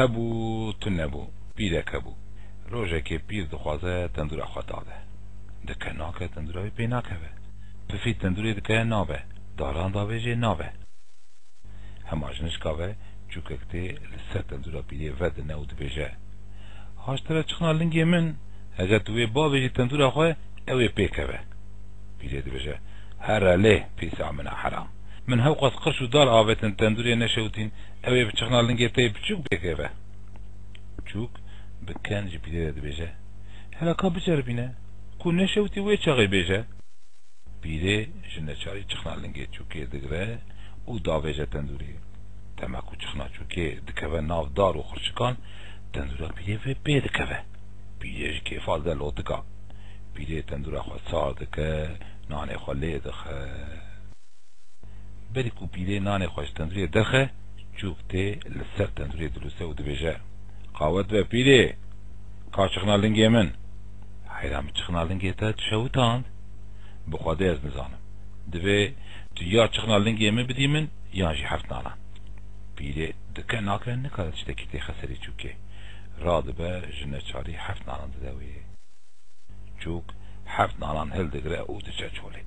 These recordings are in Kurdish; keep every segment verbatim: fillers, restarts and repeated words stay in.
Hebû, tune bû. Pîrek hebû. Rojekê pîr dixwaze tendûra xwe dade. Dike nake tendûra wê pê nakeve. Pifî tendûrê dike nabe. Daran davêjê nabe. Hema ji nişka ve çûkek tê li ser tendûra pîrê vedine û dibêje, "Haş te re çixna lingê min, heze tu wê bavêjî tendûra xwe, ew ê pê keve." Pîrê dibêje, "Here lê, pîsa min a heram. Min hewqas qirş û dar avêtin tendûrê neşewitîn, ew ê bi çixna lingê te yê biçûk pê keve." Çûk bi ken ji pîrê re dibêje, "Hele ka biceribîne, ku neşewitî wê çaxê bêje." Pîrê ji neçarî çixna lingê çûkê digre û davêje tendûrê. Dema ku çixna çûkê dikeve nav dar û xirçikan, tendûra pîrê vê pê dikeve. Pîrê ji kêfa dide lotika. Pîrê tendûra xwe sar dike, nanê xwe lê dixe. Berî ku pîrê nanê xwe ji tendûrê derxe, çûk tê li ser tendûrê dilûse û dibêje, "Qawet be pîrê, ka çixna lingê min." "Heyran, min çixna lingê te şewitand? Bi Xwedê ez nizanim. Divê tu ya çixna lingê min bidî min, yan jî heft nanan." Pîrê dike nake nikare tiştekî têxe serê çûkê. Radibe ji neçarî heft nanan dide wê. Çûk heft nanan hildigire û diçe çolê.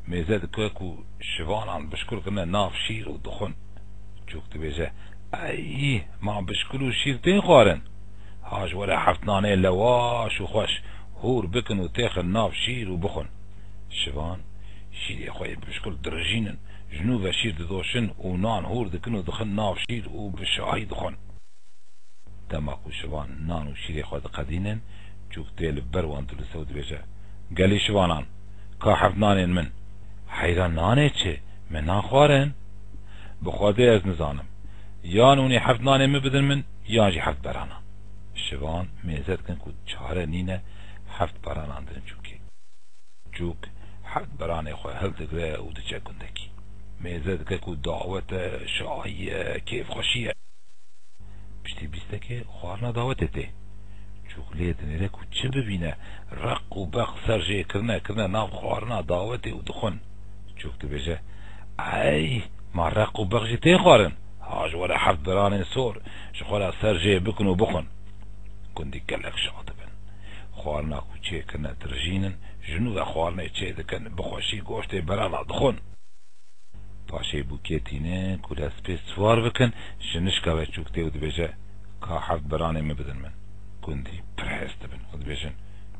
Mêze dike ku şivanan bişkul kirine nav şîr û dixwin. Çûk dibêje, "Ey, ma bişkul û şîr tên xwarin? Ha ji were heft nanê lewaş û xweş hûr bikin û têxin nav şîr û bixwin." Şivan şîrê xwe yê bişkul dirijînin, ji nû ve şîr didoşin û nan hûr dikin û dixin nav şîr û bi şahî dixwin. Dema ku şivan nan û şîrê xwe diqedînin, çûk tê li ber wan dilûse û dibêje, "Gelî şivanan, ka heft nanên min?" "Heyra nanê çi? Me nan xwarin." "Bi Xwedê ez nizanim. Yan hûn ê heft nanên min bidin min, yan jî heft beranan." Şivan mêze dikin ku çare nîne, heft beranan didin çûkê. Çûk heft beranê xwe hildigre û diçe gundekî. Mêze dike ku dawet e, şahî ye, kêfxweşî ye. Piştî bîstekê xwarina dawetê tê. Çûk lê dinêre ku çi bibîne, req û beq ser jê kirine, kirine nav xwarina dawetê û dixwin. Çûk dibêje, "Ey, ma req û beq jî tê xwarin? Ha ji were heft beranên sor, ji xwe re ser jê bikin û bixwin." Gundî gelek şa dibin. Xwarina ku çê kirine dirijînin, ji nû ve xwarinê çê dikin, bi xweşî goştê berana dixwin. Paşê bûkê tînin ku dest pê siwar bikin, ji nişka ve çûk tê û dibêje, "Ka heft beranê min bidin min." Gundî pir hez dibin û dibêjin,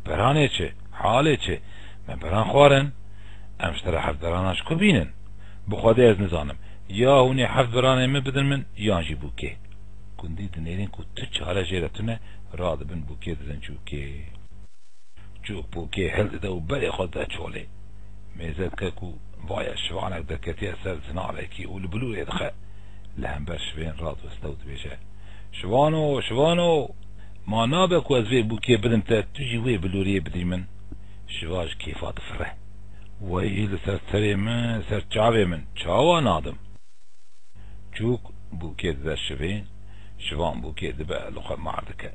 "Beranê çi? Halê çi? Me beran xwarin. Em ji te re heft beranan ji ku bînin? Bi Xwedê ez nizanim. Ya hûn ê heft beranê min bidin min, yan jî bûkê." Gundî dinêrin ku tu çare jê re tune, radibin bûkê didin çûkê. Çûk bûkê hildide û berê xwe dide çolê. Mêze dike ku vaya şivanek derketiye ser zinavekî û li bilûrê dixe. Li hember şivên radiweste û dibêje, "Şivano, şivano, ma nabe ku ez vê bûkê bidim te, tu jî wê bilûriyê bidî min?" Şiva ji kêfa difire. "Wey li ser serê min, ser çavê min, çawa nadim?" Çûk bûkê dide şivên, şivan bûkê dibe li xwe mar dike.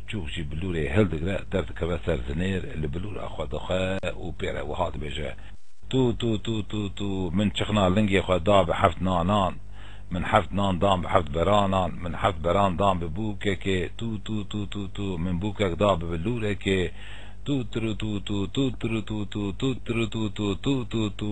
Çûk jî bilûrê hildigre, derdikeve ser zinêr, li bilûra xwe dixe û pê re wiha dibêje, "Tû, tû, tû, tû, tû, min çixna lingê xwe da bi heft nanan. Min heft nan dan bi heft beranan. Min heft beran dan bi bûkekê. Tû, tû, tû, tû, tû, min bûkek da bi bilûrekê. Tû, tirû, tû, tû, tû, tirû, tû, tû, tû, tirû, tû, tû, tû, tû, tû."